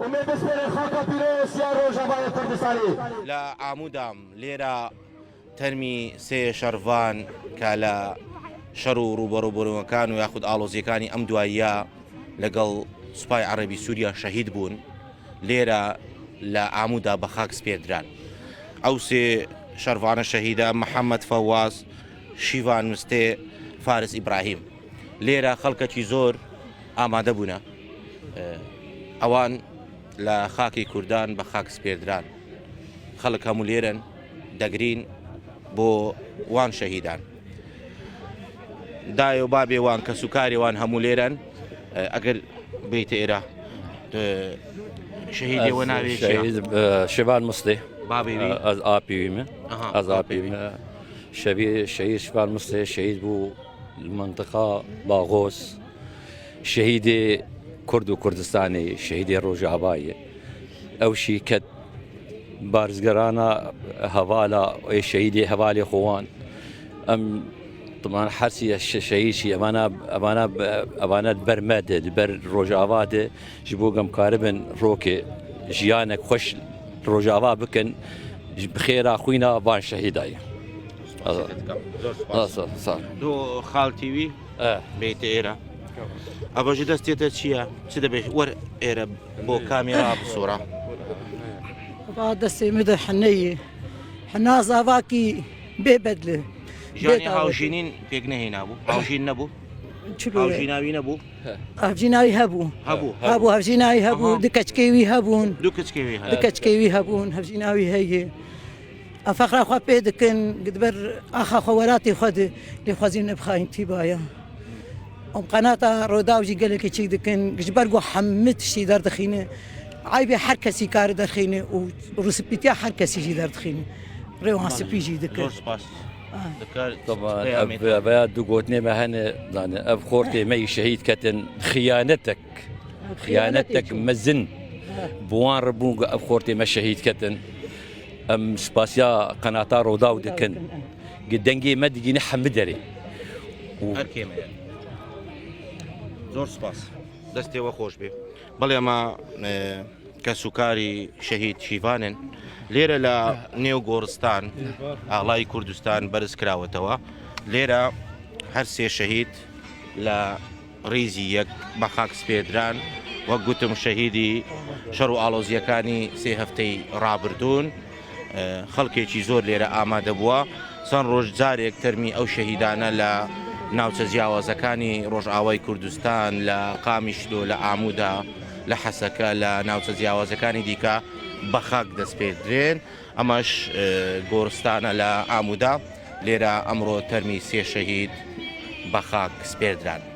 ئومێ بسپێرێ خاکا پیرۆز یا ڕۆژاڤاێ کوردستانی. لە عامودام لێرە تەرمی سێ شەڕڤان کە لە شەڕ و ڕووبەڕووبوونەوەکان و یاخود ئاڵۆزییەکانی ئەم دواییە لەگەڵ سوپای عەڕەبی سووریا شەهید بوون لێرە لە عامودا بە خاک سپێردران. ئەو سێ شەڕڤانە شەهیدە محەممەد فەواز، شیڤان مستێ، فارس ئیبراهیم. لێرە خەڵکەکی زۆر ئامادە بوونە. ئەوان لە خاکی کوردان بە خاک سپێردران. خەڵک هەموو لێرەن دەگرین بۆ وان شەهیدان. دایە و بابێ وان کەس و کاری وان هەموو لێرەن ئەگەر بیتە ئێرە شەهیدێ وە ناوێ شێوان مستێ بابێ ئەز ئاپیویمە ئەز ئاپیویمە شەبی شەهید شوان مستێ شەهید بوو منطقە باغۆس شەهیدێ کورد و کوردستانی شەهیدێ ڕۆژاوایە ئەوشی کە بارزگەرانە هەوالا شەهیدێ هەوالی خۆوان ئەم طبعا حرسی شەهیدشی ئەمانە ئەمانە ئەوانە بەرمە دێت بەر ڕۆژاوا دێ ji بۆ گەم کاربن ڕۆکێ ژیانێک خۆش ڕۆژاوا بکەن بخێرا خوینا وان شەهیدایە. دو خاڵتیوی بێتە ئێرە ئەبەژ دەستێتە چییە چ دەبێت وەر ئێرە بۆ کامێرا بسوورە با دەستێ مدە حنەیە حنا زاواکی بێ بەدلێ ژیانی هاوژینین پێک نەهێنابوو هاوژین نەبوو هاوژیناوی نەبوو هەڤژیناوی هەبوو هەبوو هەبوو هەڤژیناوی هەبوو دو کەچکەوی هەبوون دوو کچکەوی دو کەچکەوی هەبوون هەڤژیناوی هەیە ئەفەخرا خوا پێ دکن گدبەر ئاخا خۆ وەراتی خۆ لێ خوازیم نەبخاین تیبایە ئەم قەناتا ڕۆداوجی گەلێکی چی دکن گشت بەرگۆ حەمە تشتی دەردەخینێ عیبێ هەر کەسی کار دەرخینێ و ڕوسپیتیا هەر کەسیژی دەردخینێ ڕێوان سپیژی دکن طبعا دو گوتنێ مە هەنێ زانێ ئەv خۆرتێ مەی شەهید کەتن خیانەتەک خیانەتەک مەزن بوان ڕبوون ئەv خۆرتێ مە شەهید کەتن ئەم سپاسیا قەناتا ڕۆداو دکن دەنگێ مە دگینە حەمە دەرێ زۆر سپاس دەستێوە خۆش بێ بەڵێ ئەمە کەسوکاری شەهید شیڤانن لێرە لە نێو گۆڕستان ئاڵای کوردستان بەرز کراوەتەوە لێرە هەر سێ شەهید لە ڕیزی یەک بە خاک سپێردران وەک گوتم شەهیدی شەڕ و ئاڵۆزییەکانی سێ هەفتەی ڕابردوون خەڵکێکی زۆر لێرە ئامادە بووە چەند ڕۆژ جارێک تەرمی ئەو شەهیدانە لە ناوچە جیاوازەکانی ڕۆژئاوای کوردستان لە قامیشلۆ لە ئامودا لە حەسەکە لە ناوچە جیاوازەکانی دیکە بە خاک دەسپێردرێن ئەمەش گۆڕستانە لە ئامودا لێرە ئەمڕۆ تەرمی سێ شەهید بە خاک سپێردران.